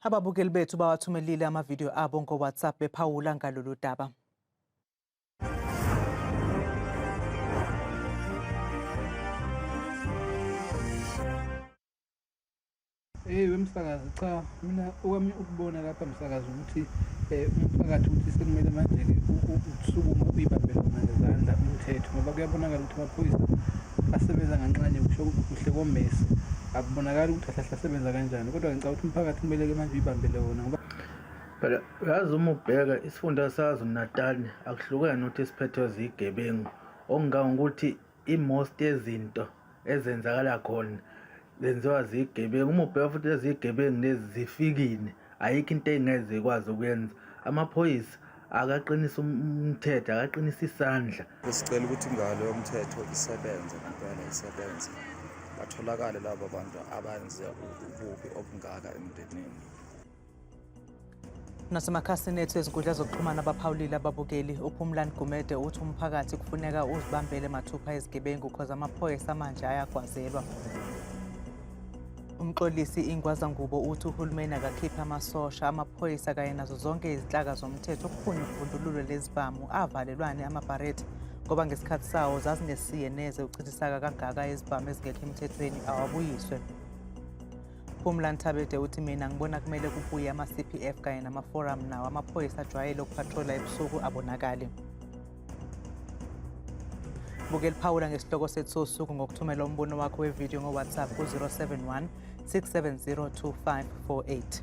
Ababukeli bethu bawathumelile amavidiyo abo ngo-WhatsApp bephawula ngalolu daba. Hey wemsakazi, cha, mina okwami ukubona lapha, msakazi, ukuthi umphakathi ukuthi sekumele manje-ke usukume uyibambe lona ngezandla umthetho, ngoba kuyabonakala ukuthi amaphoyisa asebenza nganxanye, kusho kuhle kommese, akubonakali ukuthi kahle asebenza kanjani. Kodwa ngicabanga ukuthi umphakathi kumele-ke manje uyibambele wona ngoba Phela uyazi, uma ubheka isifunda saKwaZulu-Natal akuhlukene nokuthi siphethwe zigebengu, okungangokuthi i-most yezinto ezenzakala khona zenziwa zigebengu. Uma ubheka futhi lezi zigebengu lezi zifikile, ayikho into ey'ngeke zikwazi ukuyenza. Amaphoyisa akaqinise umthetho, akaqinise isandla. Besicela ukuthi ingalo yomthetho isebenze ngempela, isebenze, batholakale labo bantu abenze ububi obungaka emndenini. Nasemakhasini ethu ezinkundla zokuxhumana baphawulile ababukeli. UPhumlani Gumede uthi umphakathi kufuneka uzibambele mathupha izigebengu cause amaphoyisa manje ayagwazelwa. Umxolisi Ingwazangubo uthi uhulumeni akakhiphe amasosha, amaphoyisa kanye nazo zonke izinhlaka zomthetho kuphunywe kuvundululwe lezibhamu, avalelwane amabharethi ngoba ngesikhathi sawo zazingesiye neze uchithisaka kangaka izibhamu ezingekho emthethweni, awabuyiswe. Phumlani Thabede uthi mina ngibona kumele kubuye ama-CPF kanye nama-forum, nawo amaphoyisa ajwayele ukupatrola ebusuku abonakale. Bukela, phawula ngesihloko sethu sosuku ngokuthumela umbono wakho wevidiyo ngo-WhatsApp ku-071 670 2548.